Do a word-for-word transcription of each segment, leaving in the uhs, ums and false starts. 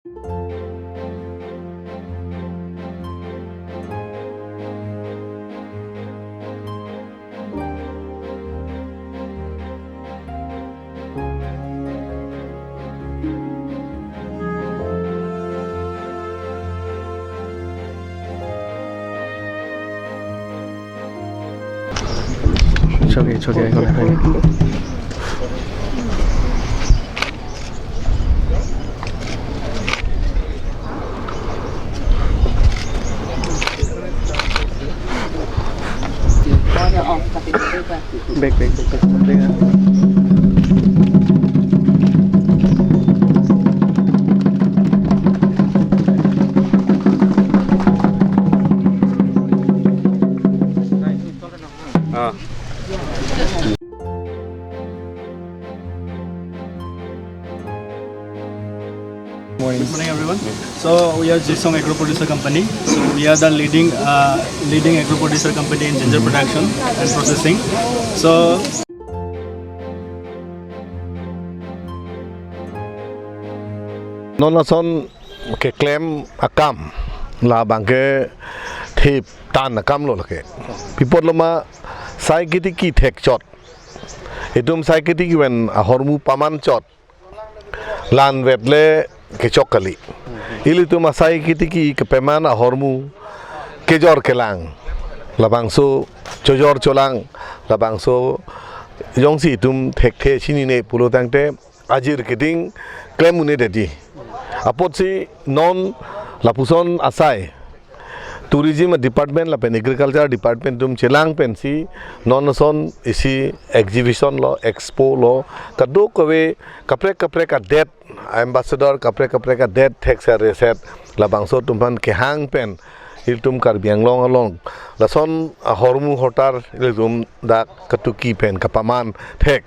It's okay, it's okay, I got it. Back, back, back, back, back, ah. Ah. Morning. Good morning, everyone. So we are Jisong Agro Producer Company. So we are the leading, uh, leading agro producer company in ginger production and processing. So non lason keklem akam labang ke thip tan akam lo lake. Pi apot lo ma, sai kitiki thekchot, itum sai kitiki pen ahormu pamanchot, la-an vet le kechok kali. Ilitum asai kitiki kepaman ahormu kejor kelang, labangso chojor cholang, labangso jongsi itum thekthe chinine pulo tangte ajir keding klem un-edetji. Apotsi non lapuson asai Tourism Department lapen Agriculture Department atum chelang pensi non ason isi exhibition lo, expo lo, kadokave kaprek kaprek adet, ambassador kaprek kaprek adet thekser reset labangso atum aphan kehang pen ilitum Karbi Anglong along lason ahormu hotar ilitum dak katuki pen kapaman thek,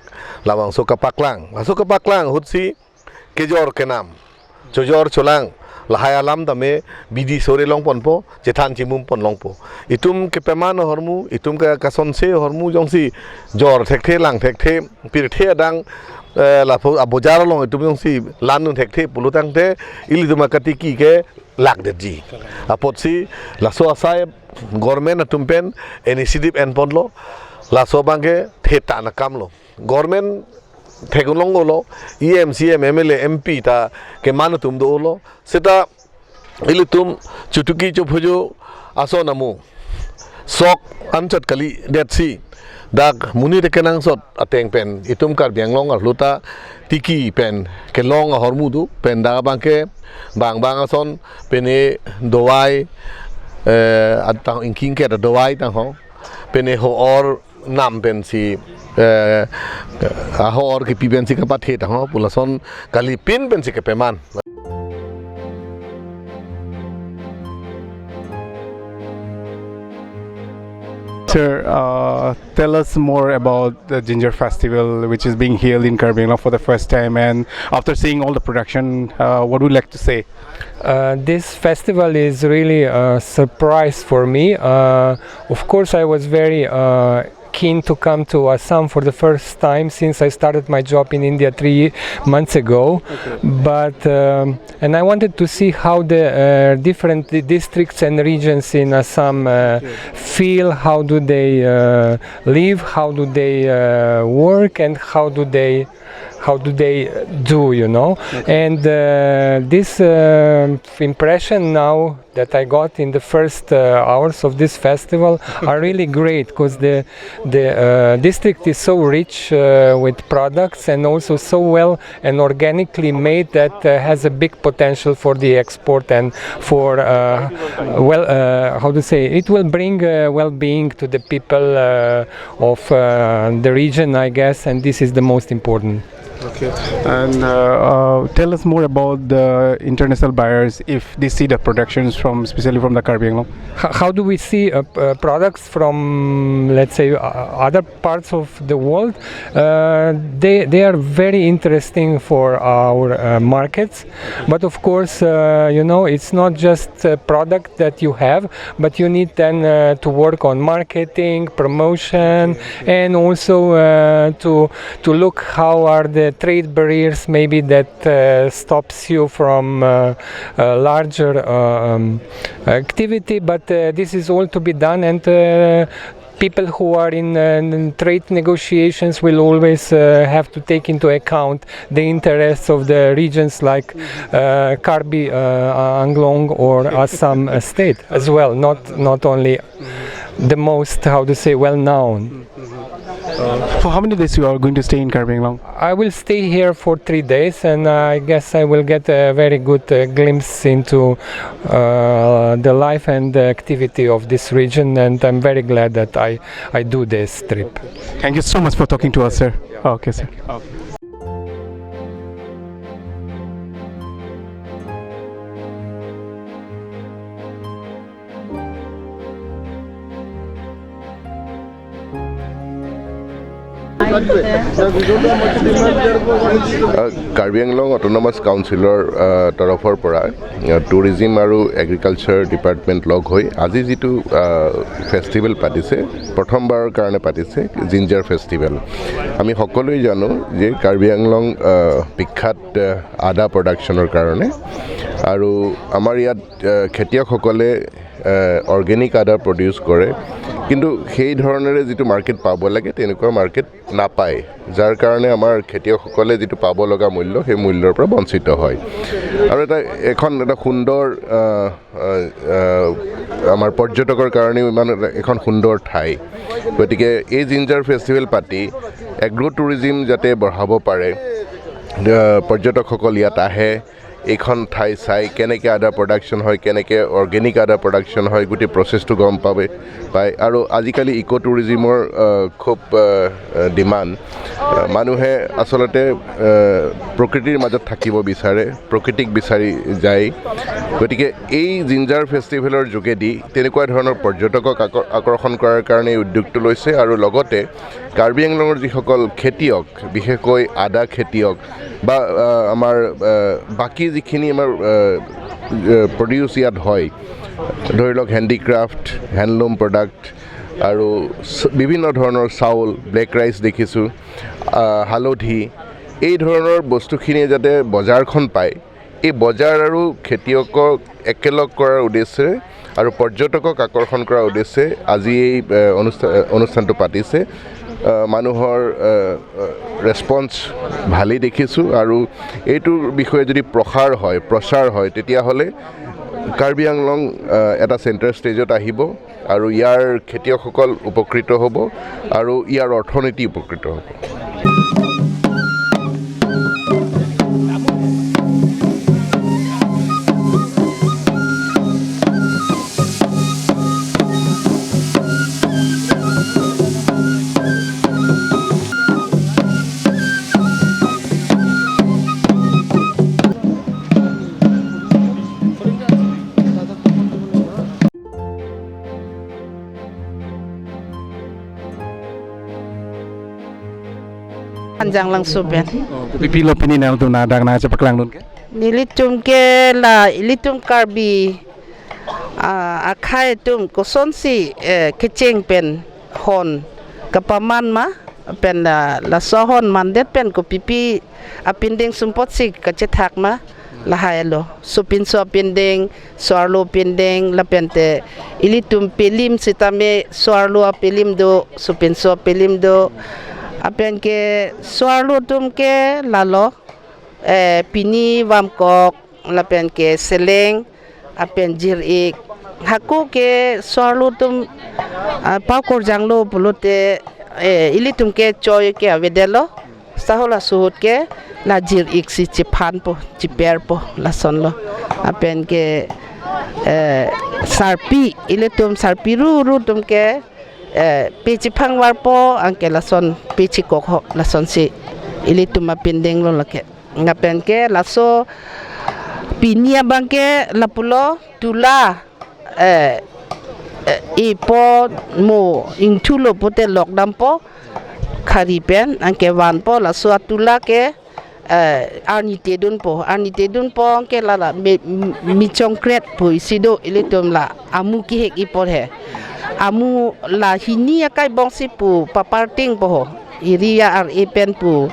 labangso kapaklang. Laso kapaklang ahutsi kejor kenam, chojor cholang, lahai alam tame bidi sore longponpo, chethan chimum pon longpo. Itum kepaman ahormu, itum ke kasonse ahormu jongsi jor thekthe, lang thekthe, pirthe adang, eh, lapu abojar along itum jongsi la-an un thekthe pulo tangte ilitum akatiki ke lakdetji. Apotsi laso asai government atum pen initiative enponlo, laso abang ke thip tan akam lo. Government thek un longlo, E M, C M, M L A, M P ta keman atum dolo. Seta ilitum chotuki chophojo ason amo sok anchot kalidetsi dak monit kenangsot ateng pen itum Karbi Anglong arlo ta tiki pen kelong ahormu do pen dak abang ke bang bang ason pine dawai, eh, atang ingking ke dawai tangho, pine ho-or nam pensi, eh, aho-or kipi pensi kapathe tangho, pu lason kalipin pensi kepaman. Sir, uh, tell us more about the Ginger Festival, which is being held in Karbi Anglong for the first time. And after seeing all the production, uh, what would you like to say? Uh, this festival is really a surprise for me. Uh, of course, I was very, uh, keen to come to Assam for the first time since I started my job in India three months ago. Okay. But, um, and I wanted to see how the, uh, different di-, districts and regions in Assam, uh, Okay. feel, how do they, uh, live, how do they, uh, work, and how do they how do they, uh, do, you know? Okay. And, uh, this, uh, impression now that I got in the first, uh, hours of this festival are really great, 'cause the, the, uh, district is so rich, uh, with products and also so well and organically made that, uh, has a big potential for the export and for, uh, well, uh, how to say, it will bring, uh, well-being to the people, uh, of, uh, the region, I guess, and this is the most important. Okay. And, uh, uh, tell us more about the international buyers, if they see the productions from, especially from the Karbi Anglong. H-, how do we see, uh, p-, uh, products from, let's say, uh, other parts of the world? Uh, they, they are very interesting for our, uh, markets. But of course, uh, you know, it's not just a product that you have, but you need then, uh, to work on marketing, promotion, and also, uh, to, to look how are the trade barriers maybe that uh, stops you from uh, a larger um, activity, but uh, this is all to be done, and uh, people who are in, uh, in trade negotiations will always uh, have to take into account the interests of the regions like uh, Karbi uh, Anglong or Assam uh, state as well, not not only the most, how to say, well known. For how many days you are going to stay in Karbi Anglong? I will stay here for three days, and I guess I will get a very good uh, glimpse into uh, the life and the activity of this region, and I'm very glad that I, I do this trip. Thank you so much for talking to us, sir. Okay, sir. Okay. আহ, কাৰ্বি আংলং অট'নমাছ কাউন্সিলৰ আহ, তৰফৰ পৰা আহ, টুৰিজিম আৰু agriculture department log হৈ আজি যিটো আহ, ফেষ্টিভেল পাতিছে, প্ৰথমবাৰৰ কাৰণে পাতিছে জিঞ্জাৰ ফেষ্টিভেল। আমি সকলোৱে জানো যে কাৰ্বি আংলং আহ, বিখ্যাত আহ, আদা প্ৰডাকশ্যনৰ কাৰণে, আৰু আমাৰ ইয়াত আহ, খেতিয়কসকলে অৰ্গেনিক আদা প্ৰডিউচ কৰে, কিন্তু সেই ধৰণেৰে যিটো মাৰ্কেট পাব লাগে তেনেকুৱা মাৰ্কেট নাপায়, যাৰ কাৰণে আমাৰ খেতিয়কসকলে যিটো পাব লগা মূল্য, সেই মূল্যৰ পৰা বঞ্চিত হয়। আৰু এটা এখন এটা সুন্দৰ আহ, আহ, আহ, আমাৰ পৰ্যটকৰ কাৰণেও ইমান এটা- এখন সুন্দৰ ঠাই। গতিকে এই জিঞ্জাৰ ফেষ্টিভেল পাতি এগ্ৰ' টুৰিজিম যাতে বঢ়াব পাৰে, আহ, পৰ্যটকসকল ইয়াত আহে, এইখন ঠাই চাই কেনেকে আদা প্ৰডাকশ্যন হয়, কেনেকে অৰ্গেনিক আদা প্ৰডাকশ্যন হয়, গোটেই প্ৰচেছটো গম পাবে পায়। আৰু আজিকালি ইক' টুৰিজিমৰ আহ, খুব আহ, আহ, ডিমাণ্ড। আহ, মানুহে আচলতে আহ, প্ৰকৃতিৰ মাজত থাকিব বিচাৰে, প্ৰকৃতিক বিচাৰি যায়। গতিকে এই জিঞ্জাৰ ফেষ্টিভেলৰ যোগেদি তেনেকুৱা ধৰণৰ পৰ্যটকক আকৰ- আকৰ্ষণ কৰাৰ কাৰণে এই উদ্যোগটো লৈছে আৰু লগতে কাৰ্বি আংলঙৰ যিসকল খেতিয়ক, বিশেষকৈ আদা খেতিয়ক বা আহ, আমাৰ আহ, বাকী যিখিনি আমাৰ প্ৰডিউচ ইয়াত হয়, ধৰি লওক হেণ্ডিক্ৰাফ্ট, হেণ্ডলুম প্ৰডাক্ট আৰু চ- বিভিন্ন ধৰণৰ চাউল, ব্লেক ৰাইচ দেখিছোঁ, আহ, হালধি, এই ধৰণৰ বস্তুখিনিয়ে যাতে বজাৰখন পায়, এই বজাৰ আৰু খেতিয়কক একেলগ কৰাৰ উদ্দেশ্যে আৰু পৰ্যটকক আকৰ্ষণ কৰাৰ উদ্দেশ্যে আজি এই আহ, অনুষ্ঠা- আহ, অনুষ্ঠানটো পাতিছে। আহ, মানুহৰ আহ, আহ, ৰেছপন্স ভালেই দেখিছোঁ আৰু এইটোৰ বিষয়ে যদি প্ৰসাৰ হয়, প্ৰচাৰ হয়, তেতিয়াহ'লে কাৰ্বি আংলং আহ, এটা চেণ্টাৰ ষ্টেজত আহিব আৰু ইয়াৰ খেতিয়কসকল উপকৃত হ'ব আৰু ইয়াৰ অৰ্থনীতি উপকৃত হ'ব। Anjang Langso pen. Pipilo pini nangtum na dak na chepaklang dun ke? Nelitum ke la ilitum Karbi ah, akhei atum kosonsi eh, kecheng pen hon kapaman ma, pen la laso hon mandet pen kopipi apindeng sumpotsi kachethak ma, lahai lo. Sopinso apindeng, so-arlo apindeng, lapente ilitum pelim sitame so-arlo apelim do, sopinso apelim do. Lapen ke so-arlo atum ke lalo, eh, pini, vamkok, lapen ke seleng, lapen jir-ik. Hako ke so-arlo atum ah, pao korjanglo pulote, eh, ilitum ke choi ke avedetlo. Sahol asuhut ke la jir-ik si chephanpo, cheperpo, lasonlo. Lapen ke eh, sarpi, ilitum sarpi ruru atum ke eh, pe chephangvarpo, anke lason pe chekok ho, lasonsi ilitum apindeng lo lake. Lapen ke laso pini abang ke lapulo tula, eh, eh, ipo mo ingthulo pute lokdampo khari pen, anke vanpo laso atula ke eh, arni tedunpo, arni tedunpo ke lala me, me, mechongkret pu isi do ilitum la amu kihek ipor he. Amu la hini akai bongsi pu paparting po ho. Iri ya ar-e pen pu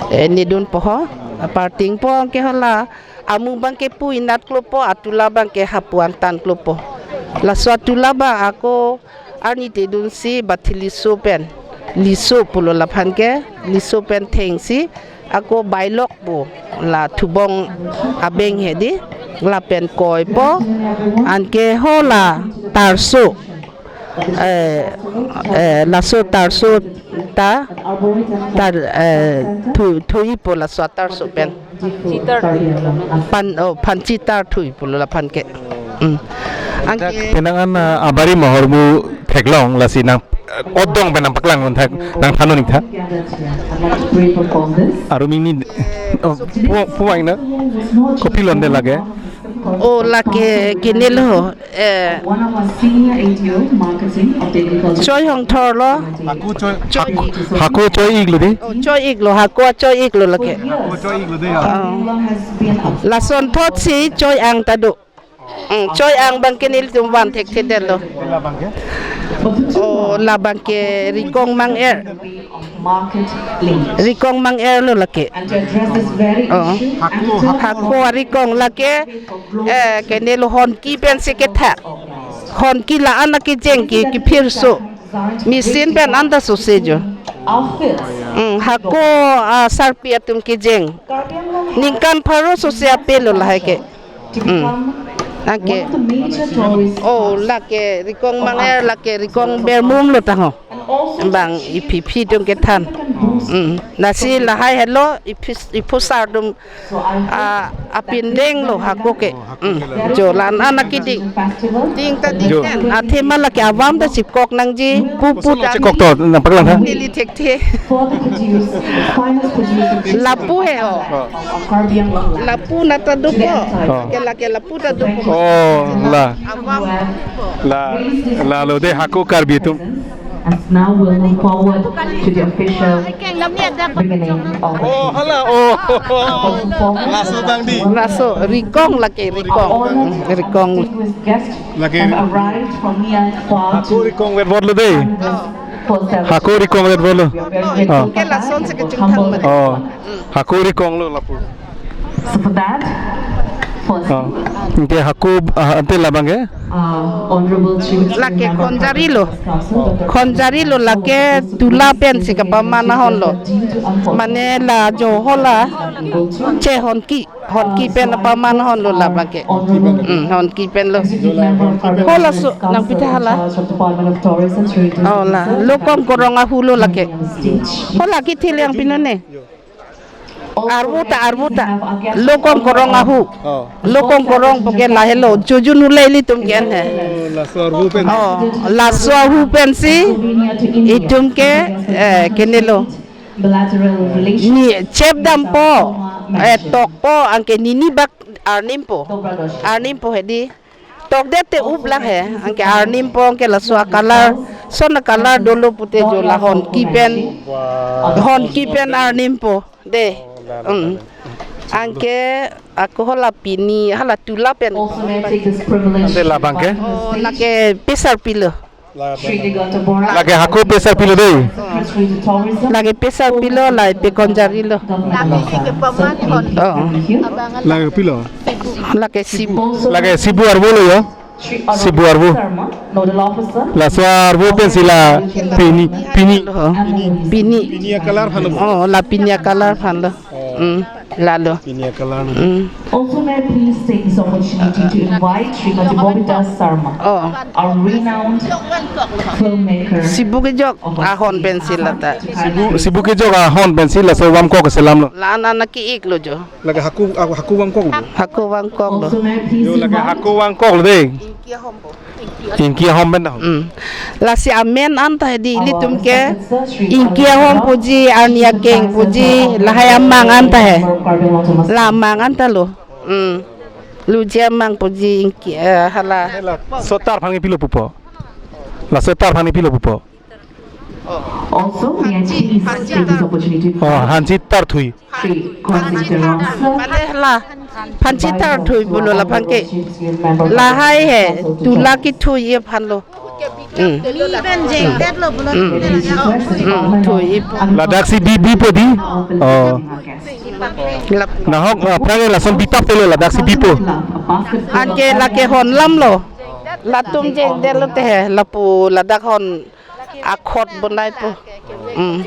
Eh, nidun poho, aparting po ke hala, amu abang ke pu inat klopo, atula abang ke hapu angtan klopo. Laso atula abang ako arni te dunsi bathi liso pen, liso pulo laphan ke, liso pen thengsi, ako bailok pu, la thubong abeng hedi, lapen koi po, anke hala tarso, eh, eh, laso tarso ta, tar, eh, thu, thui po laso tarso pen. Pan, oh, phanchitar thui pulo laphan ke. Hmm. Anke penang an, ah, abari mahormu theklong lasi nang, eh, odong pen nangpaklang nang thek, nang thanon ik tha. Arum ingni, oh, pu, pu aina. Kopi londe lake. Oh, lake kenelo, eh, One of our senior A D O, marketing of the agriculture. Choi hongthor lo. Hako choi, hako, hako choi ik lo di. Oh, choi ik lo, hako choi ik lo lake. Hako choi ik lo di ya. Oh. Lason thotsi choi ang ta do. Hmm, choi ang abang ke nelitum van thekthe detlo. Oh, labang ke Rikong Mang-er. Rikong Mang-er lo lake. And to address this very issue, hako, hako Rikong lake, eh, kenelo honki pensi kethak. Honki la-an akejeng ke, kephirso. Machine pen anta sose jo. Hmm, hako, ah, sarpi atum kejeng. Ningkan pharo sose ape lo lahai ke. Hmm. Anke. Oh, lake Rikong Mang-er, lake Rikong Bermum lo taho. Bang iphi phi atum kethan. Hmm. Lasi lahai helo, iphi, iphusar atum, ah, apindeng lo hako ke. Hmm. Jo la-an akiding. Ding ta ding jo. Kan. Athema lake avam ta chikok nangji. Pu pu ta. Chikok to, nangpaklang tha. Neli thekthe. Lapu he ho. Oh. Lapu na ta dopo. Oh. Ke lake lapu ta dopo. Oh, la. Avam. La, la lo de hako Karbi atum. And now we'll move forward to the official beginning of the. Oh, hala, oh. Laso abang di. Laso, Rikong lake, Rikong. Rikong. Distinguished guests. Lake have arrived from near and far. Hako Rikong vet bor lo de. Hako Rikong vet bor lo. We are very grateful. Oh. Ke lasonsi kechingthang mati. Oh. Hako Rikong lo lapu. So for that, first, oh. Anke hako, ah, ante labang ke? Uh, Honorable Chief Minister, lake Member of Khonjari lo. Council, Doctor Khonjari lo lake tula pensi kapaman ahon lo. Mane la jo hala che honki, honki pen kapaman ahon lo labang ke. Hmm, honki pen lo. Executive Member of Karbi Hala Autonomous so, Council nangpi tha hala. In charge of Department of Tourism, Shri. Oh, la. Lokong Korong ahu lo lake. Hala kethiliang pino ne. Arvu ta, arvu ta. Lokong Korong ahu. Oh. Lokong Korong pu ke lahelo. Chojun ulai ilitum ke-en he. Oh, laso arvu pen. Oh, laso ahu pensi itum ke, eh, kenelo. Ni chep dampo, eh, tokpo, anke nini bak arnimpo. Arnimpo hedi. Tokdet te up lang he, anke arnimpo, anke laso a-color, son a-color dolo pute jo la honki pen, honki pen arnimpo, de. Mm. Anke ako hala pini, hala tula pen. Also may I take this privilege. Ante labang ke? Oh, lake pesar pilo. Shri Diganta Bora. Lake hako pesar pilo dei. Secretary to Tourism. Lake pesar pilo, la pe Khonjari lo. Government of Assam. Lake ke paman hon. Oh. Thank you. Lake pilo. Lake sibu. Lake sibu arvo lo yo. Shri Arun Sibu arvo. Sharma, Nodal Officer. Laso arvo pensi la pini, pini. Pini. Pini a-color aphan lo. Oh, la pini a-color aphan lo. Oh. Mm. Lalo. Pini a-color. Mm. Also, may I please take this opportunity to invite Srimati Bobita Sarma, oh, a renowned filmmaker. Sibu kejok ahon pensi la ta. Sibu, sibu kejok ahon pensi laso vamkok selam lo. La-an ana ki-ik lo jo. Lake hako, hako vamkok lo. Hako vamkok lo. Also, may I please invite. Yo, lake hako vamkok lo dei. Ingki ahom pen dah. Mm. Lasi amen anta hedi ilitum ke ingki ahom puji, arni akeng puji, lahai amang anta he. La amang anta lo. Mm. Luji amang puji ingki, eh, hala. Laso tar aphan ke pilo pupo. Laso tar aphan ke pilo pupo. Also, may I please take this opportunity to invite. Oh, Hanchi tar thui. Shri Khonsing Teron sir. Mane la Phanchitar thui pulo laphan ke. Lahai he, tula kethui aphan lo. Mi pen jengdet lo pulo. Hmm, thui ipo. Ladak si bi, bipo dei? Oh. Lap. Nahok, ah, aphrang lason bipak telo, ladak si bipo. Anke lake hon lam lo. Latum jengdet lo te he, lapu ladak hon akhot bonai po. Hmm.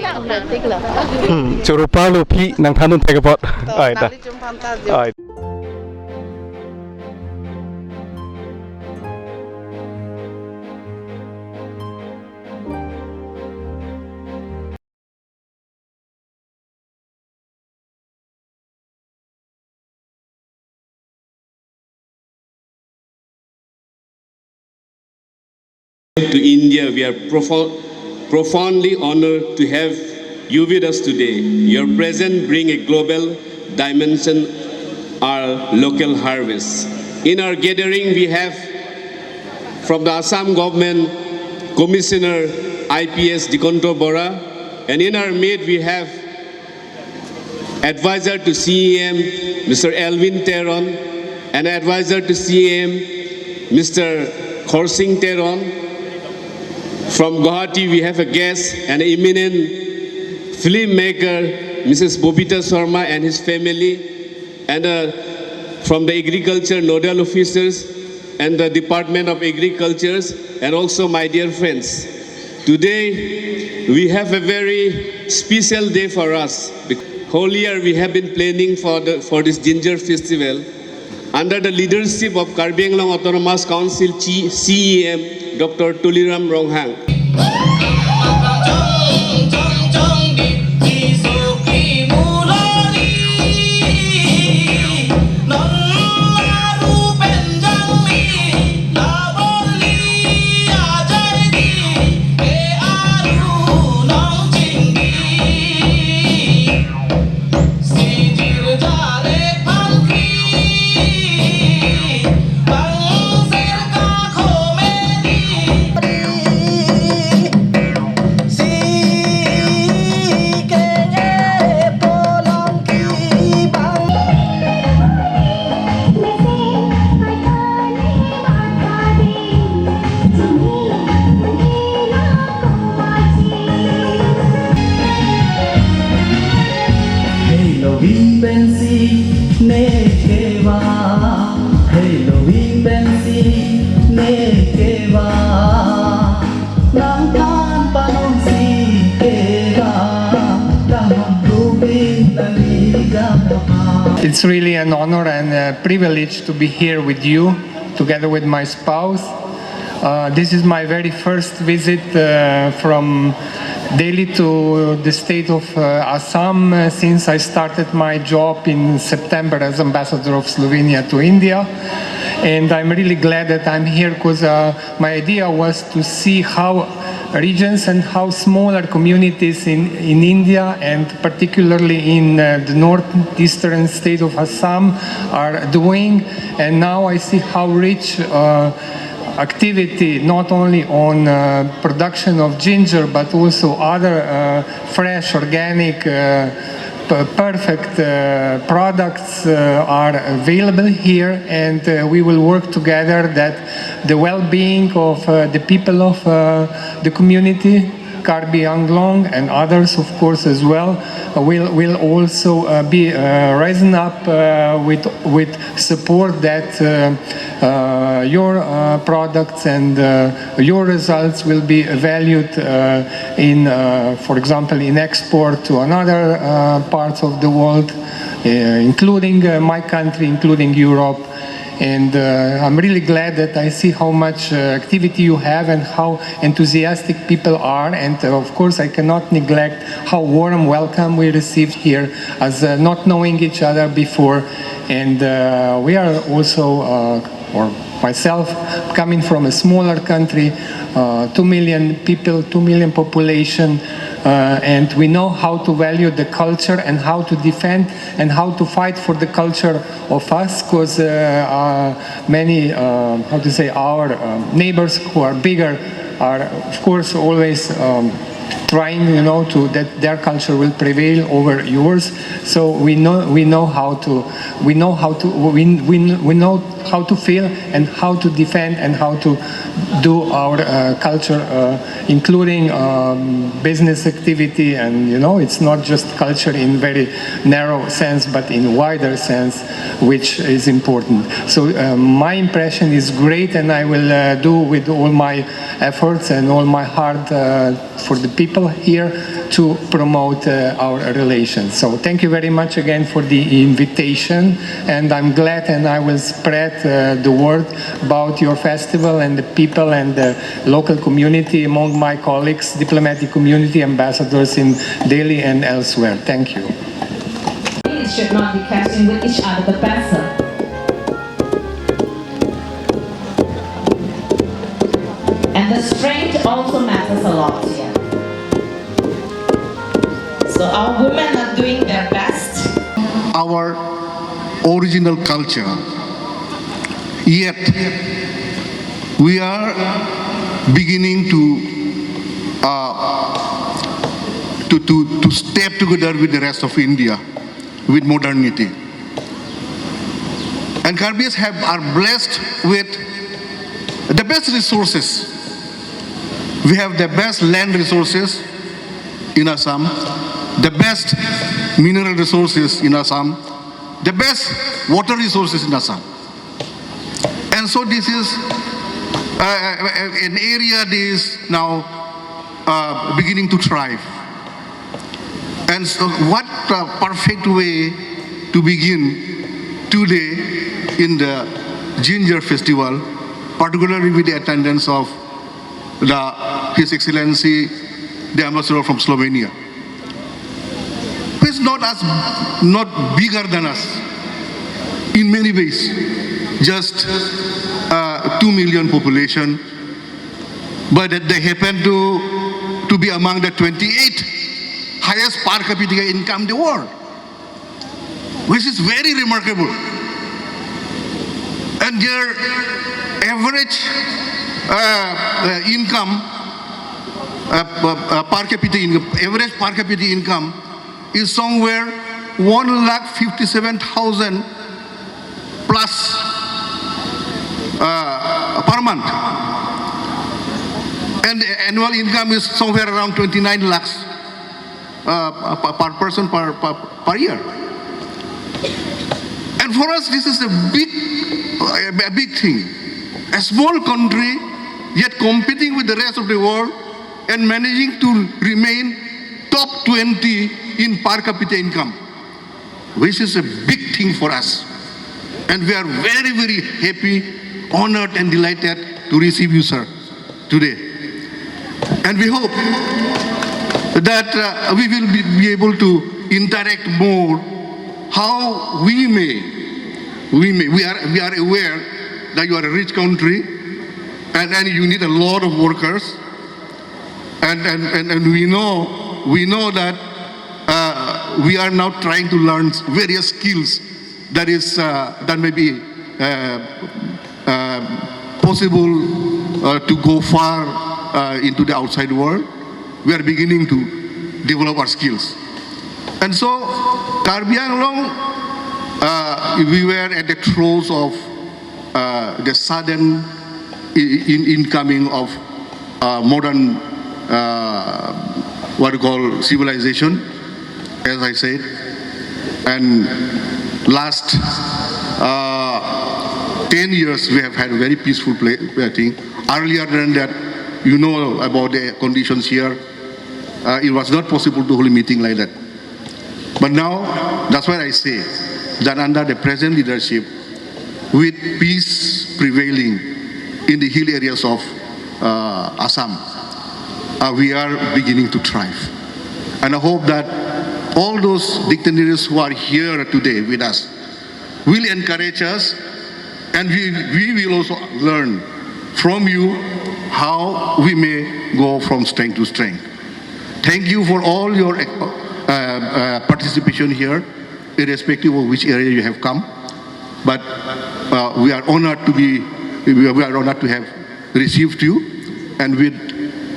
Hmm. Choro parlo aphi nangthan un thek apot. Oi, ta. Oi. To India, we are profo-, profoundly honored to have you with us today. Your presence bring a global dimension our local harvest. In our gathering, we have from the Assam government, Commissioner I P S Dikanto Bora, and in our midst, we have Advisor to C E M, Mister Elwin Teron, and Advisor to C E M, Mister Khorsing Teron. From Guwahati, we have a guest, an eminent filmmaker, Missus Bobita Sharma and his family, and, uh, from the agriculture nodal officers and the Department of Agricultures, and also my dear friends. Today, we have a very special day for us. Whole year we have been planning for the, for this Ginger Festival. Under the leadership of Karbi Anglong Autonomous Council Chi-, C E M, Doctor Tuliram Ronghang. Hei lo ving pensi ne keva, hei lo ving pensi ne keva, nang tan panon si keva, taham rubin nang igam. It's really an honor and a privilege to be here with you, together with my spouse. Uh, this is my very first visit, uh, from Delhi to the state of, uh, Assam, uh, since I started my job in September as ambassador of Slovenia to India. And I'm really glad that I'm here 'cause, uh, my idea was to see how regions and how smaller communities in, in India and particularly in, uh, the northeastern state of Assam are doing. And now I see how rich, uh, activity, not only on, uh, production of ginger, but also other, uh, fresh, organic, uh, p-, perfect, uh, products, uh, are available here, and, uh, we will work together that the well-being of, uh, the people of, uh, the community, Karbi Anglong and others, of course, as well, uh, will, will also, uh, be, uh, risen up, uh, with, with support that, uh, uh, your, uh, products and, uh, your results will be valued, uh, in, uh, for example, in export to another, uh, parts of the world, uh, including, uh, my country, including Europe. And, uh, I'm really glad that I see how much, uh, activity you have and how enthusiastic people are. And, uh, of course, I cannot neglect how warm welcome we received here as, uh, not knowing each other before. And, uh, we are also, uh, or myself, coming from a smaller country, uh, two million people, two million population, uh, and we know how to value the culture and how to defend and how to fight for the culture of us, 'cause, uh, uh, many, uh, how to say, our, um, neighbors who are bigger are, of course, always, um, trying, you know, to that their culture will prevail over yours. So we know we know how to we know how to we, we, we know how to feel and how to defend and how to do our uh, culture, uh, including um, business activity, and you know, it's not just culture in very narrow sense, but in wider sense, which is important. So uh, my impression is great, and I will uh, do with all my efforts and all my heart uh, for the people here to promote uh, our relations. So thank you very much again for the invitation, and I'm glad, and I will spread uh, the word about your festival and the people and the local community among my colleagues, diplomatic community, ambassadors in Delhi and elsewhere. Thank you. It should not be catching with each other the pencil. And the strength also matters a lot here. So our women are doing their best. Our original culture. Yet, we are beginning to, uh, to, to, to step together with the rest of India with modernity. And Karbis have, are blessed with the best resources. We have the best land resources in Assam, the best mineral resources in Assam, the best water resources in Assam. And so this is uh, an area that is now uh, beginning to thrive. And so what a perfect way to begin today in the Ginger Festival, particularly with the attendance of the, His Excellency the Ambassador from Slovenia, who is not as not bigger than us in many ways, just uh, two million population, but that they happen to to be among the twenty-eight highest per capita income in the world, which is very remarkable. And their average uh, uh, income uh, uh, per capita income, average per capita income is somewhere one lakh fifty-seven thousand plus uh, per month, and the annual income is somewhere around twenty-nine lakhs uh, per, per person per, per, per year. And for us, this is a big, a big thing. A small country, yet competing with the rest of the world and managing to remain top twenty in per capita income, which is a big thing for us. And we are very, very happy, honored, and delighted to receive you, sir, today. And we hope that uh, we will be, be able to interact more, how we may, we may, we are, we are aware that you are a rich country and, and you need a lot of workers. And, and, and, and we know, we know that uh, we are now trying to learn various skills that is, uh, that may be uh, uh, possible uh, to go far uh, into the outside world. We are beginning to develop our skills. And so, Karbi Anglong, uh, we were at the throes of uh, the sudden i- in- incoming of uh, modern, uh, what you call, civilization, as I said. And last uh, ten years, we have had a very peaceful play, I think. Earlier than that, you know about the conditions here. Uh, it was not possible to hold a meeting like that. But now, that's why I say that under the present leadership, with peace prevailing in the hill areas of uh, Assam, uh, we are beginning to thrive. And I hope that all those dignitaries who are here today with us will encourage us, and we, we will also learn from you how we may go from strength to strength. Thank you for all your uh, uh, participation here, irrespective of which area you have come. But uh, we are honored to be, we are, we are honored to have received you. And with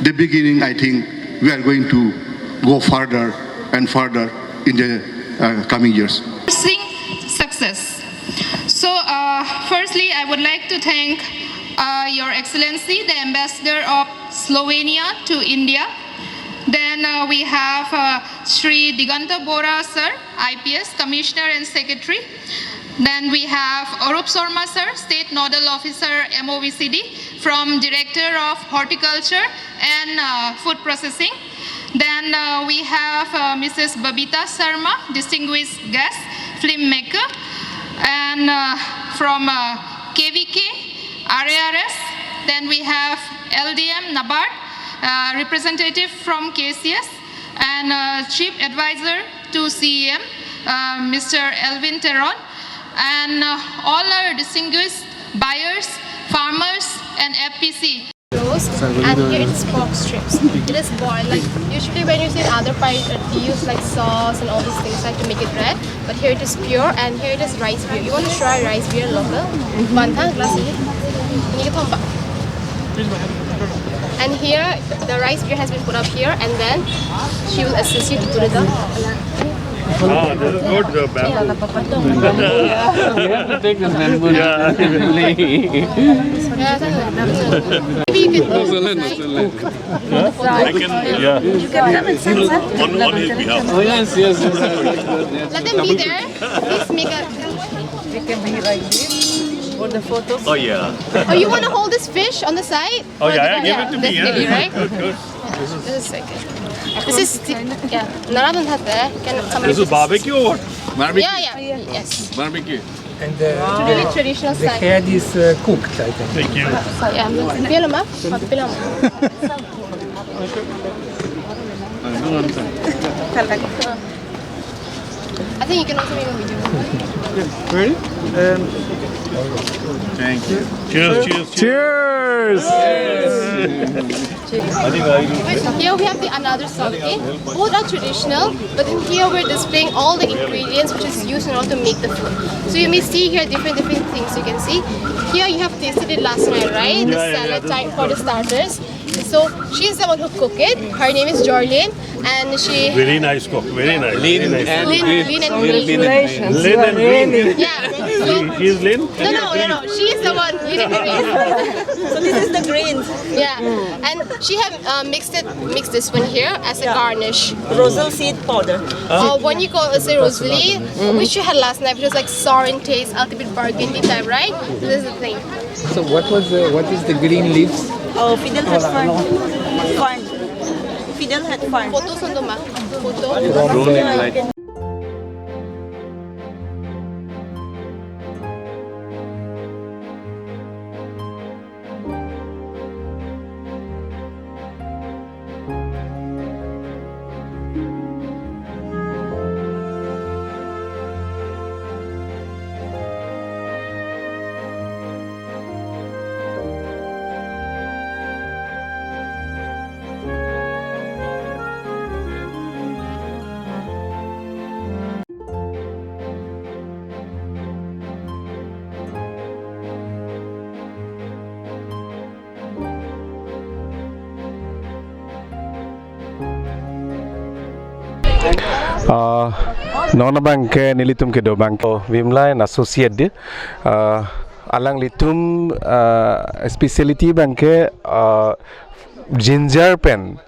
the beginning, I think We are going to go further and further in the uh, coming years. Sing success. So, uh, firstly, I would like to thank uh, Your Excellency, the Ambassador of Slovenia to India. Then uh, we have uh, Shri Diganta Bora, sir, I P S, Commissioner and Secretary. Then we have Arup Sharma, sir, State Nodal Officer, M O V C D, from Director of Horticulture and uh, Food Processing. Then uh, we have uh, Missus Babita Sharma, distinguished guest, filmmaker, and uh, from uh, K V K, R A R S. Then we have L D M NABARD, uh, representative from K C S, and uh, Chief Advisor to C E M, uh, Mister Elwin Teron, and uh, all our distinguished buyers, farmers, and F P C. Close, and here it's pork strips. It is boiled. Like, usually when you see in other parts, uh, they use like sauce and all these things like to make it red. But here it is pure, and here it is rice beer. You want to try rice beer local? One time, glass ini. Ini kita, Pak. And here, the rice beer has been put up here, and then she will assist you to put it down. Ah, this is good, the bamboo. You have to take this bamboo. Yeah. Maybe you can. No, sir, no, sir. I can, yeah. You can come and sit, sir. On, on his behalf. Oh, yes, yes, yes, yes. Let them be there. Please make a. They can be right here for the photos. Oh, yeah. Oh, you want to hold this fish on the side? Oh, yeah, yeah, give it to me, yeah. Right? Good, good. This is second. This is sti-, yeah. Nara dun thate. Can somebody. This is barbecue or what? Barbecue. Yeah, yeah. Yes. Barbecue. And uh, really traditional the style. Head is uh, cooked, I think. Thank you. Yeah. Pila ma? Pila ma? I think you can also make a video. Ready? Um, thank you. Cheers, cheers, cheers. Cheers! Here we have the another sawti. Both are traditional, but in here we're displaying all the ingredients which is used in order to make the food. So you may see here different different things you can see. Here you have tasted it last night, right? The salad type for the starters. So she's the one who cooked it. Her name is Jorlin, and she. Very nice cook. Very nice. Lean and green. Lean and green. Lean and green. Yeah. So, she's lean? No, no, no, no. She is the one lean and green. So this is the greens. Yeah, and she have uh, mixed it, mixed this one here as a garnish. Rosal seed powder. Uh, one you call as a rosali, which you had last night, which was like sour in taste, a little bit burgundy type, right? This is the thing. So what was the, what is the green leaves? Oh, fiddlehead fern. Fern. Fiddlehead fern. Photo sando ma. Photo. Grown in light. Ah, non abang ke nelitum kedo abang ke, oh, Vimla and Associate di, ah, alanglitum, ah, speciality abang ke, ah, ginger pen,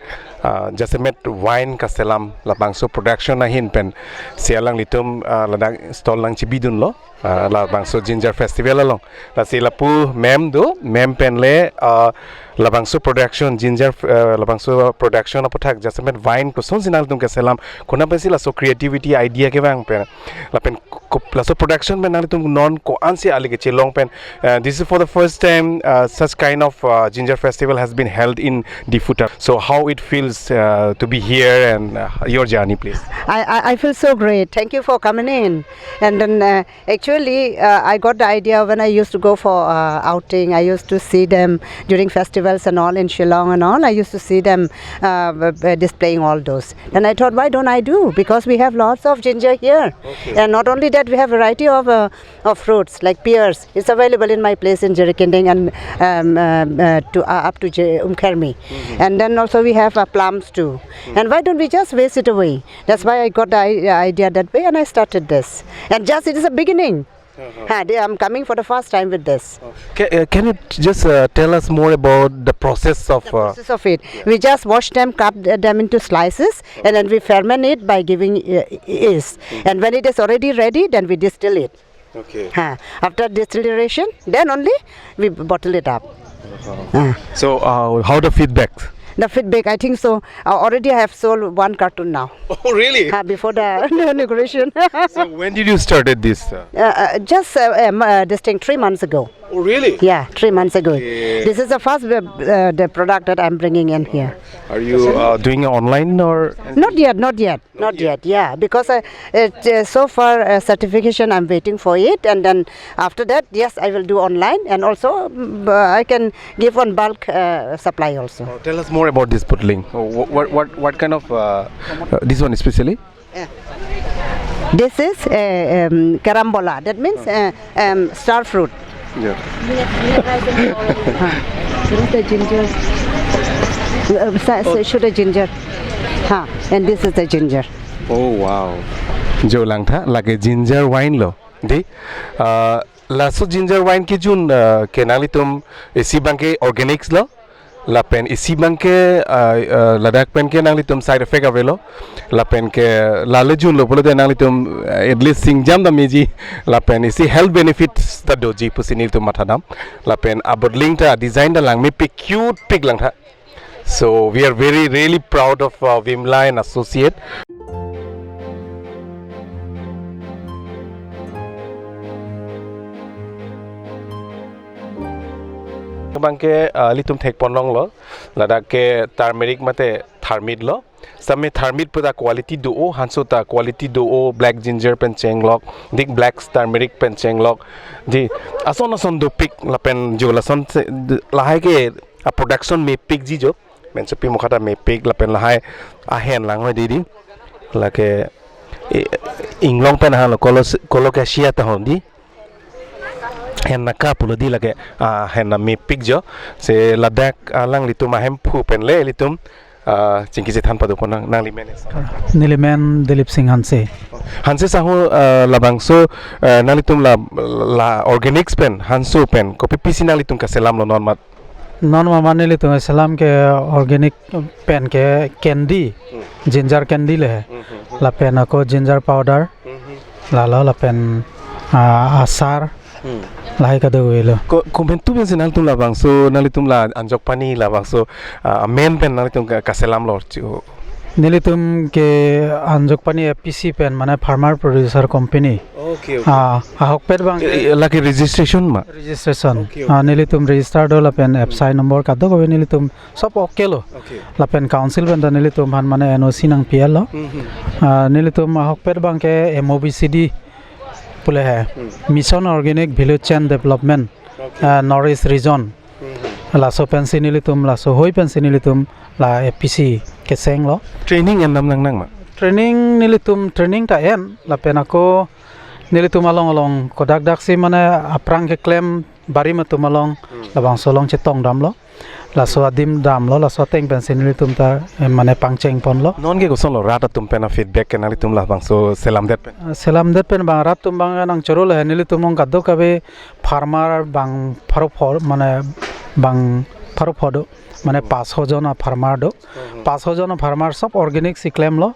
ah, jasemet wine kaselam labangso production ahin pen si alanglitum, ah, ladak stall nangchibidunlo. Ah, labangso Ginger Festival along. Lasi lapu ma'am do, ma'am pen le, ah, labangso production, ginger, ah, labangso production aputhak jasemet wine kosonsi nangtum keselam, konat pensi laso creativity idea kevang pen. Lapen ko-, laso production pen nangtum non ko-ansi ale kechelong pen. Uh, this is for the first time, uh, such kind of, uh, Ginger Festival has been held in Diphu. So how it feels, uh, to be here and, uh, your journey, please? I, I, I feel so great. Thank you for coming in. And then, uh, actually, uh, I got the idea when I used to go for, uh, outing. I used to see them during festivals and all in Shillong and all. I used to see them, uh, b-, b-, displaying all those. Then I thought, why don't I do? Because we have lots of ginger here. Okay. And not only that, we have variety of, uh, of fruits like pears. It's available in my place in Jirikinding and, um, um, uh, to, uh, up to J-, Umkhermi. Mm-hmm. And then also we have a plums too. And why don't we just waste it away? That's why I got the i- idea that way and I started this. And just it is a beginning. Uh-huh. Ha, they, I'm coming for the first time with this. Ca- uh, can you just uh, tell us more about the process of? The uh, process of it. We just wash them, cut th- them into slices, and then we ferment it by giving uh, yeast. And when it is already ready, then we distill it. Okay. Ha. After distillation, then only we bottle it up. Ah. So, uh, how the feedback? The feedback, I think so. Uh, already I have sold one carton now. Oh, really? Ha, before the inauguration. So when did you started this? Uh? Uh, uh, just uh, um, uh, this thing three months ago. Oh, really? Yeah, three months ago. Okay. This is the first uh, uh, the product that I'm bringing in here. Are you uh, doing online or? Not yet, not yet, not yet. Yeah, because uh, it, uh, so far uh, certification I'm waiting for it, and then after that, yes, I will do online, and also mm, uh, I can give on bulk uh, supply also. Oh, tell us more about this pudding. Oh, what, what, what, what kind of uh, uh, this one especially? Uh, this is uh, um, carambola. That means uh, um, star fruit. Yeah. This is the ginger. Uh, sa- sa- should a ginger. Ha, and this is the ginger. Oh wow. Jo langtha lake ginger wine lo. Di uh, laso ginger wine kijun uh, ke nanglitum isi abangke organics lo. Lapen isi abangke uh, uh, ladak pen ke nanglitum side effect avelo. Lapen ke lale junlo pulote nanglitum uh, at least singjam dam meji. Lapen isi health benefits ta doji pusi nelitum mathadam. Lapen abottling ta design ta langmepik, cute pik langtha. So we are very really proud of uh, Vimla and Associate. Abangke uh, ilitum thekponlonglo, ladak ke turmeric mate tharmit lo. Same tharmit puta quality do-o, hanso ta quality do-o, black ginger pen chenglok, dik black turmeric pen chenglok. Di ason ason dopik lapen jo lason se- d- lahai ke a production mepikji jo. Mensopi mukhata mepik lapen lahai ahen lang hoi di di. Lake i- inglong pen halo kolos- kolokasia ta hon di. Hen naka pulo di lake ah, hen na mepik jo. Se ladak alanglitum ahemphu pen le ilitum ah, chingki chethan padoponang, nangli men. Neli men Dilip Singh Hanse. Hanse sahu ah, labangso ah, nanglitum la la organics pen hanso pen kopi pisi nanglitum kaselam lo non mat? Non mama nelitum selam ke organic pen ke candy, ginger candy le. Lapen ako ginger powder, lalo lapen ah, asar, lahai kadokave lo. Ko komentu pensi nanglitum labangso nanglitum la anjok pani labangso ah, amen pen nanglitum ka- kaselam lo chu. Nelitum ke anjok pani F P C pen mane Farmer Producer Company. Okay, okay. Ah, ahokpet abang ke Eh, eh, lake registration ma? Registration. Okay, okay. Ah, nelitum register do lapen F S I number kadokave nelitum sob okay lo. Okay. Lapen council pen ta nelitum aphan mane N O C nangpi-et lo. Hmm, hmm. Ah, nelitum ahokpet abangke M O V C D pule he. Hmm. Mission Organic Value Chain Development, Okay. Ah, North East Region. Hmm, hmm. Laso pensi nelitum, laso hoi pensi nelitum la F P C keseng lo. Training en nam nang nang ma? Training nelitum training ta en lapen ako nelitum along along kodak dak si mane aphrang keklem barim atum along labangso along chetong damlo. Laso adim damlo, laso ateng pensi nelitum ta eh, mane pangcheng ponlo. Non ke koson lo rat atum pen a feedback ke nanglitum labangso selamdet pen? Ah, selamdet pen abang rat atum abang nangchoro le nelitum along kadokave farmer bang pharo pho mane bang pharo pho do, mane paso jon a farmer do. Paso jon a farmer sob organic si klemlo.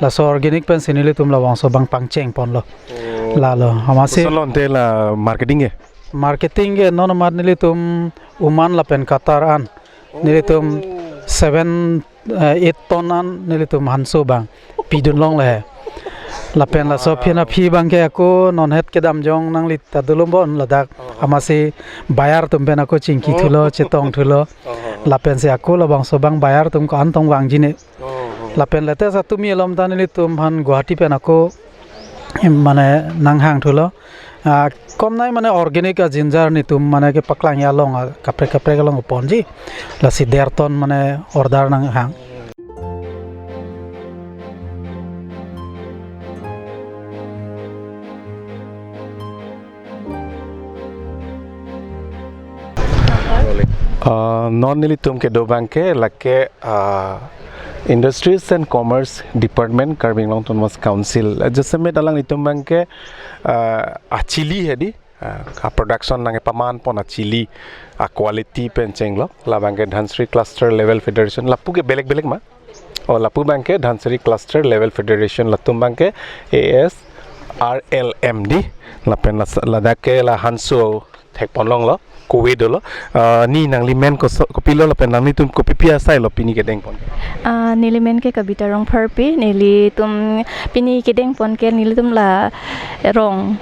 Laso organic pensi nelitum labangso abang pangcheng ponlo. Lalo, amatsi. Koson lo ante la marketing ke? Marketing ke non amat nelitum Oman lapen Qatar an. Nelitum seven, eh, eight ton an nelitum hanso abang pidun longle he. Lapen laso aphi aphi abangke ako non het kedam jong nangli ta dolo bon ladak. Amatsi buyer atum pen ako chingki thulo, chetong thulo. Lapensi ako labangso abang buyer atum ko-an tong vangji ne. Lapen latest atumi alom ta nelitum aphan Guwahati pen ako em, mane nanghang thulo. Ah, komnai mane organic a ginger netum mane kepaklang along a kaprek kaprek along ponji. Lasi der ton mane order nanghang. Uh, non nelitum kedo abangke lake, uh, Industries and Commerce Department, Karbi Anglong Autonomous Council. Uh, jasemet alanglitum abangke, uh, achili hedi, uh, a production nangkepaman pon achili, a quality pen chenglok, labangke Dhansiri Cluster Level Federation, lapu ke belek belek ma? Oh, lapu abangke Dhansiri Cluster Level Federation, latum abangke A S R L M D, lapen las-, ladak ke la Hanso thekponlonglo, kove dolo. Ah, ni nangli men koso-, kopilo lapen nanglitum kopipi asai lo pini kedengpon? Ah, neli men ke Kavita Rongpharpi, nelitum pini kedengpon ke nelitum la rong,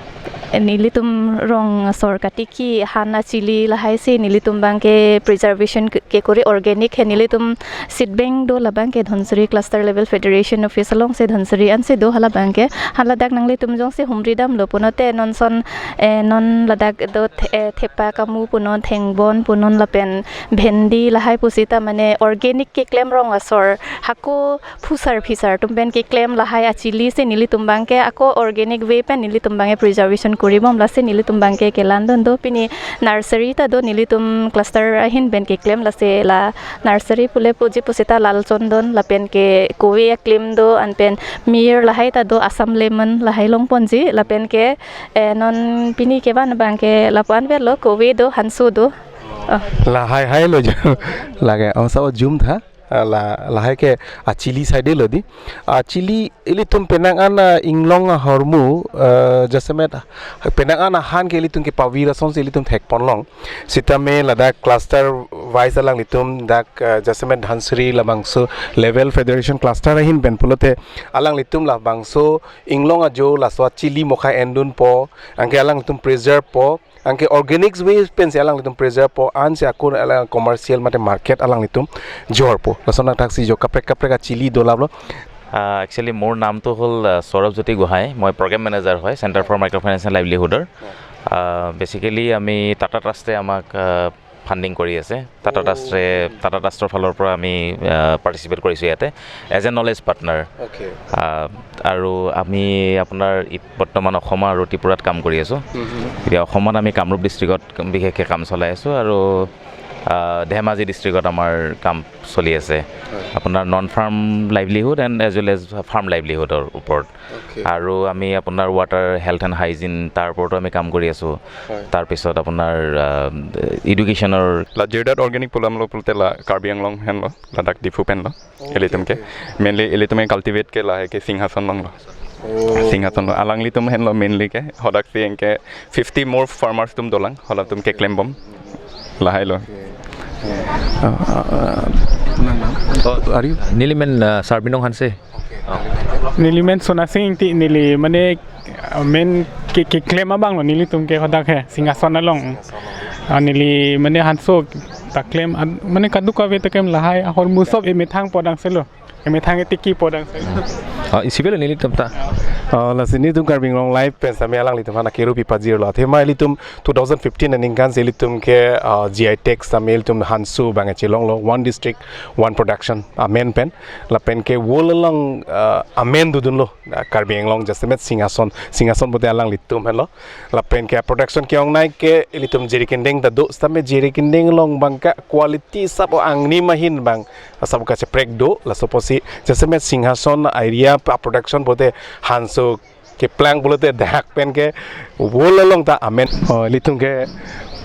nelitum rong asor katiki han achili lahai si nelitum abangke preservation ke, kekori organic he nelitum seed bank do labangke Dhansiri Cluster Level Federation Office along si Dhansiri ansi do halabangke. Haladak nanglitum jongsi humri damlo punote non son, eh, non ladak do the-, eh, thepa kamu punon, thengbon punon lapen bhendi lahai pusita mane organic keklem rong asor hako phusar phisar atum pen keklem lahai achili si nelitum abangke ako organic way pen nelitum abangke preservation koribom lasi nelitum abangke kelan dun do. Pini nursery ta do nelitum cluster ahin pen keklem lasi la nursery pule puji pusita Lalchondon lapen ke kove aklem do anpen mir lahai ta do Assam lemon lahai longponji lapen ke, eh, non pini kevan abangke lapu-an velo kove do Hanso do. Oh. Lahai hai lo jo. Lake, oh, sa jum tha. Ah, la, lahai ke achili side lo di. Achili ilitum penang an, ah, inglong ahormu, eh, jasemet, ah, penang an ahan ke ilitum kepavir asonsi ilitum thekponlong. Sitame ladak cluster wise alanglitum dak, eh, jasemet Dhansiri labangso Level Federation Cluster ahin pen pulote alanglitum labangso inglong ajo laso achili mokha endunpo, anke alanglitum preserve po, anke organic way pensi alanglitum preserve po, ansi akun alang commercial mate market alanglitum jorpo. Lason athaksi jo kaprek kaprek achili dolaplo. Ah, actually মোৰ নামটো হ'ল, ah, Saurav Jyoti Gohain. মই programme manager হয় centre for microfinance and লাইভলিহুডৰ। Ah, basically আমি টাটা ট্ৰাষ্টে আমাক, ah, funding কৰি আছে। টাটা ট্ৰাষ্টে, টাটা ট্ৰাষ্টৰ ফালৰ পৰা আমি, আহ, পাৰ্টিচিপেট কৰিছোঁ ইয়াতে as a knowledge partner. Okay. আহ, আৰু আমি আপোনাৰ ই-, বৰ্তমান অসম আৰু ত্ৰিপুৰাত কাম কৰি আছোঁ। হুম, হুম। এতিয়া অসমত আমি কামৰূপ ডিষ্ট্ৰিক্টত বিশেষকৈ কাম চলাই আছোঁ আৰু, আহ, ধেমাজি ডিষ্ট্ৰিক্টত আমাৰ কাম চলি আছে। হয়। আপোনাৰ non farm livelihood and as well as farm লাইভলিহুডৰ ওপৰত। অ'কে। আৰু আমি আপোনাৰ ৱাটাৰ, হেল্থ এণ্ড হাইজিন, তাৰ ওপৰতো আমি কাম কৰি আছোঁ। হয়। তাৰপিছত আপোনাৰ, আহ, এডুকেশ্যনৰ লা Jirdat Organic pulo pulote la Karbi Anglong henlo, ladak Diphu penlo. Okay, ilitum ke, okay. Mainly ilitum ke cultivate ke lahai ke Singhason longlo. O'. Singhason lo. Alanglitum henlo mainly ke, hodak si anke fifty more farmers atum dolang, halatum keklembom. Lahai lo. Ah, ah, ah, nang, nang. Are you? Neli men, ah, Sarbinong Hanse. Neli men Sonasing Ingti, neli mane, ah, men ke, keklem abang lo nelitum ke hodak he, Singhason along. Ah, neli mane Hanso ta klem, ah, mane kadokave ta klem lahai, ahormu sob emethang podang selo. Emethang etiki podang selo. Ah, isi belo nelitum ta. Ah, lasi nelitum Karbi Anglong Live pen sitame alanglitum aphan kerupi pajirlo. Athema ilitum two thousand fifteen aningkan si ilitum ke, ah, G I tag sitame ilitum Hanso abang chelonglo, one district, one production amen pen. Lapen ke world along, ah, amen dodunlo, ah, Karbi Anglong jasemet Singhason, Singhason pulote alanglitum henlo. Lapen ke production ke-ongnei ke ilitum Jirikindeng ta do, sitame Jirikindeng along abangke quality sabo angni mahin abang, sabo kacheprek do, laso apotsi jasemet Singhason area pa production pulote Hanso keplang pulote dak pen ke world along ta amen. Oh, ilitum ke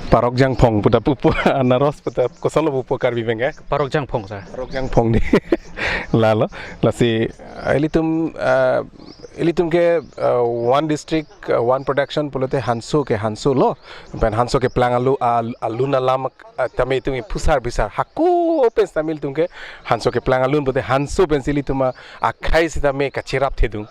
Parok Jangphong puta pupo, anaros puta kosonlo pupo Karbi pen ke? Parok Jangphong, sir. Parok Jangphong di. Lalo, lasi, ah, ilitum, ah, ilitum ke, ah, one district, ah, one production pulote Hanso ke Hanso lo. Pen Hanso keplang alu, al-, alun alam, ah, tame itum phusar bisar. Hako pen sitame ilitum ke Hanso keplang alun pulote Hanso pensi ilitum, ah, akhai sitame kacherap thedung.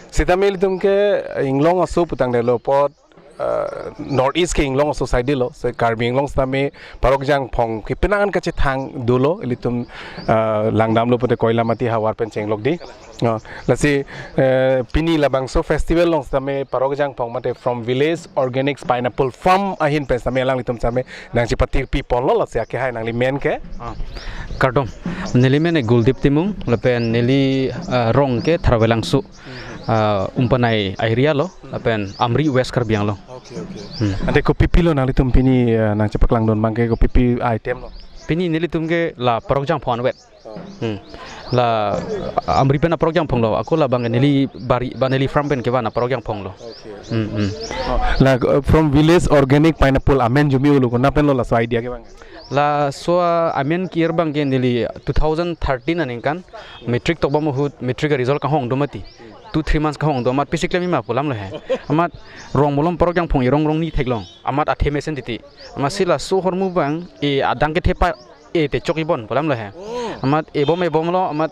Sitame ilitum ke inglong aso putangdetlo apot, ah, North East ke inglong aso side lo, se Karbi Anglong sitame Parok Jangphong ke penang an kachethang dolo, ilitum, ah, langdamlo pulote Koilamati havar pen chenglok di. Ah, lasi, eh, pini labangso festival along sitame Parok Jangphong mate from Village Organics Pineapple Farm ahin pen sitame alanglitum sitame nangchepatirpi ponlo, lasi akehai nangli men ke? Ah, kardom. Neli men Guldip Timung, lapen neli, ah, rong ke Tharwelangso, ah, Umpanai area lo, lapen Amri West Karbi Anglong. Oke, oke. Hmm. Ante kopipi lo nanglitum pini, ah, nangchepaklangdun abangke kopipi item lo? Pini nelitum ke la Parokjang phon vet. Hmm. La Amri pen Parokjang phonglo. Ako labang ke neli bari ba neli farm pen kevan Parokjang phonglo. Hmm, hmm. La, uh, from village organic pineapple amen arjume-olo, konat pen lo laso idea kevang? Laso amen ke-ir abang ke neli two thousand thirteen aningkan matric tokbom ahut, matric result kahongdun mati. Two three months kahongdun amat pisi klem-i ma pu alam lo he. Amat rong malom Parokjang phong-i rong rong ni theklong. Amat athe mesen titi. Amatsi laso ahormu abang e adang kethe pa e te chok-i bon pu alam lo he. Amat ebom ebom lo, amat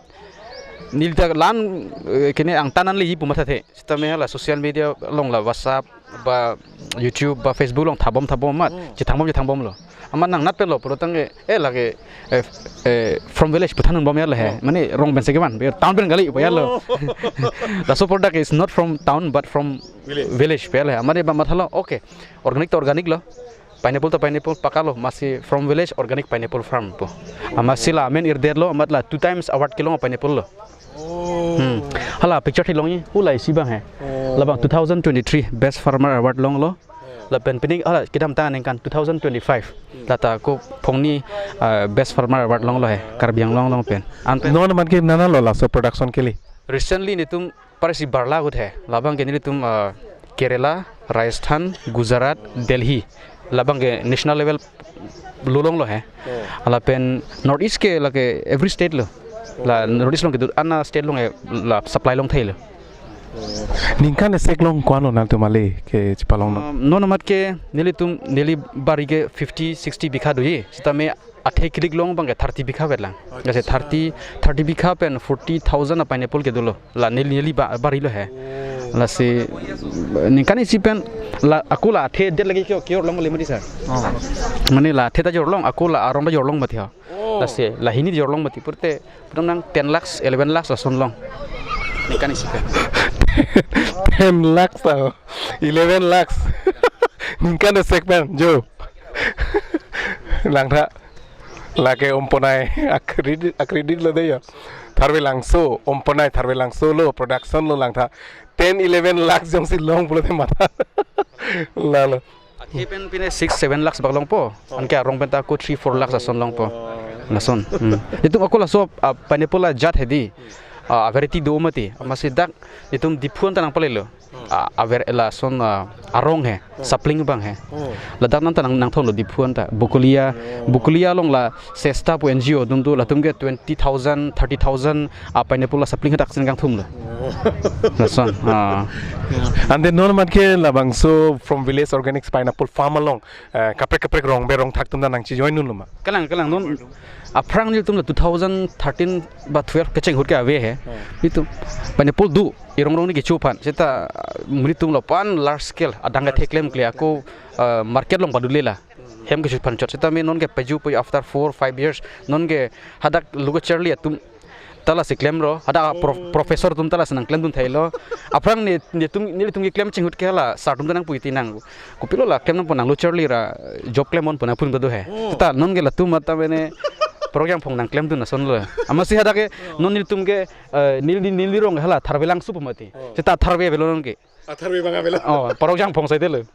neli ta lan, eh, kene angtan an le-i pu mathathe. Sitame hala social media along la WhatsApp ba YouTube ba Facebook along thabom thabom amat chethangbom chethangbom lo. Amat nangnat pen lo pulo tangte, eh, lake, eh, eh, from village pu than-un bom ya lo he. Mane rong pen si kevan, be town pen kali pu ya lo. Laso product is not from town but from village pu ya lo he. Mane ba mathalo, okay. Organic to organic lo. Pineapple to pineapple pakalo, amatsi from village organic pineapple farm pu. Amatsi la amen irdetlo, amat la two times award kelong pineapple lo. Hmm. Hala picture theklong-i, hu la isi abang he. Labang two thousand twenty-three Best Farmer Award longlo. Lapen pini hala kedamtang aningkan two thousand twenty-five. Lata ako phongni, ah, Best Farmer Award longlo he, Karbi Anglong along pen. Ante non amat ke nana lo laso production kali? Recently netum parsi barla ahut he. Labang ke nelitum, ah, Kerala, Rajasthan, Gujarat, Delhi. Labang ke national level lo longlo he. Lapen North East ke lake every state lo. La North East along kedo-an astate along ke la supply longthailo. Ningkan esek along ko-an lo nangtum ale ke chepalong lo? Um, non amat ke nelitum neli bari ke fifty sixty bikha doji. Sitame athe kilik long abang ke thirty bikha vetlang. Jase thirty, thirty bikha pen forty thousand a pineapple kedo lo. La neli neli ba bari lo he. Lasi ningkan isi pen la ako la athe det lagi ke ke-or long le mati sir. Mane la athe ta jor long, ako la arong ta jor long mati ha. Lasi la hini jor long mati purte putang nang ten lakhs, eleven lakhs ason long. Ningkan isi pen. Ten lakhs ta, eleven lakhs. Ningkan esek pen jo. Langtha. Lake Omponai a-credit, a-credit lo de ya. Tharve Langso, Omponai Tharve Langso lo, production lo langtha. Ten, eleven lakhs jongsi long pulote matha. Lalo. Athe pen pine six, seven lakhs bak longpo. Anke arong pen ta ako three, four lakhs ason longpo. Lason. Hmm. Itum ako laso, ah, pineapple ajat hedi. Ah, variety do mati. Amatsi dak itum Diphu anta nangpalelo. Ah, aver lason, ah, arong he, sapling abang he. Ladak nangta nang nangthonglo Diphu anta. Bokolia, Bokolia along la Sesta pu N G O atum do, latum ke twenty thousand, thirty thousand a pineapple la sapling hadak si nangkangthumlo. Lason. Ah. Ante non amat ke labangso from village organics pineapple farm along, eh, kaprek kaprek rong be rong thak atum ta nangchejoin dunlo ma? Kalang, kalang, non aphrang nelitum la two thousand thirteen ba twelve kecheng ahut ke ave he. Itum pineapple do, irong rong ni kecho aphan. Seta, ah, nelitum lapu-an large scale adang kethe klemkle ako, ah, market along padulela. Hem kecho aphan chot. Sitame non ke paju paju after four, five years. Non ke hadak lo kacharli atum ta lasi klemlo. Hadak pro-, professor atum ta lasi nangklemdunthailo. Aphrang ne, netum, nelitum keklem cheng ahut ke hala sir atum ta nangpu titi nang. Kopilo la klem nangpo, nang lo charli ra job klem-onpo nang pu ta do he. Seta non ke latum mata mene Parokjang phong nangklemdun asonlo. Amatsi hadak ke non nelitum ke, eh, neli, neli rong hala Tharve Langso pu mati. Seta Tharve avelo non ke. Ah, Tharve abang avelo. Oh, Parokjang phong saidelo.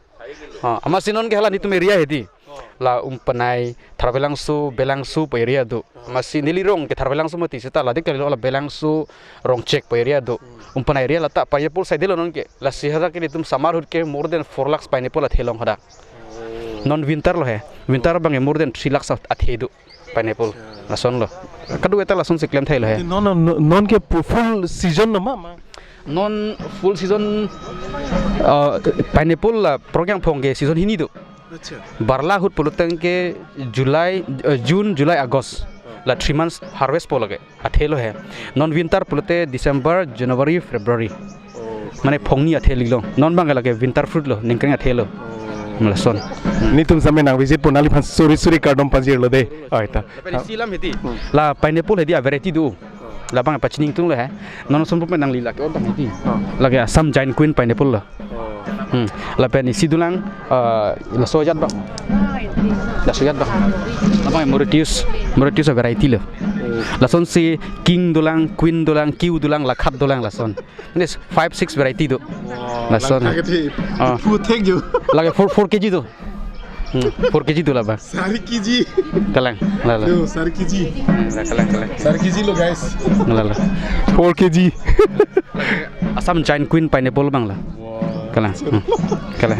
Ah, amatsi non ke hala netum area hedi. La Umpanai, Tharve Langso, Belangso pu area do. Amatsi neli rong ke Tharve Langso mati, seta la dik kali lo la Belangso, Rongchek pu area do. Umpanai area lata pineapple saidelo non ke. Lasi hadak ke netum summer ahut ke more than four lakhs pineapple athe long hadak. Non winter lo he. Winter abang ke more than three lakhs at-, athe do pineapple. Lason lo. Kadu eta lason si klemthailo he. Non, non, non ke pu-, full season lo ma, ma? Non full season, ah, pineapple la Parokjang phong ke season hini do. Barla ahut pulo tangte July, eh, June, July, August. La three months harvest po lake. Athelo he. Non winter pulote December, January, February. Mane phongni athe lilo. Non abang lake winter fruit lo, ningkan athelo. Lason. Netum same nang visit pon, neliphan suri suri kardom pajirlo de. Oi ta. Lapen isi alam hedi. La pineapple hedi a variety do. Labang pachiningtunglo he. Non ason pupe nangli lake odang hedi. Lake Assam Giant Queen pineapple lo. Hmm. Lapen isi dolang, eh, laso ajat abang. Laso ajat abang. Labang Mauritius, Mauritius a variety lo. Lasonsi King dolang, Queen dolang, Q dolang, Lakhat dolang lason. Ini five, six variety do. Lason. Lake four, four K G do. Hmm, four K G tu la ba? Sari K G. Kalang, la la. Yo, sari K G. Hmm, la kalang, kalang. Sari K G lo, guys. La la. Four K G. Assam Giant Queen pineapple abang la. Wow. Kalang. Hmm. Kalang.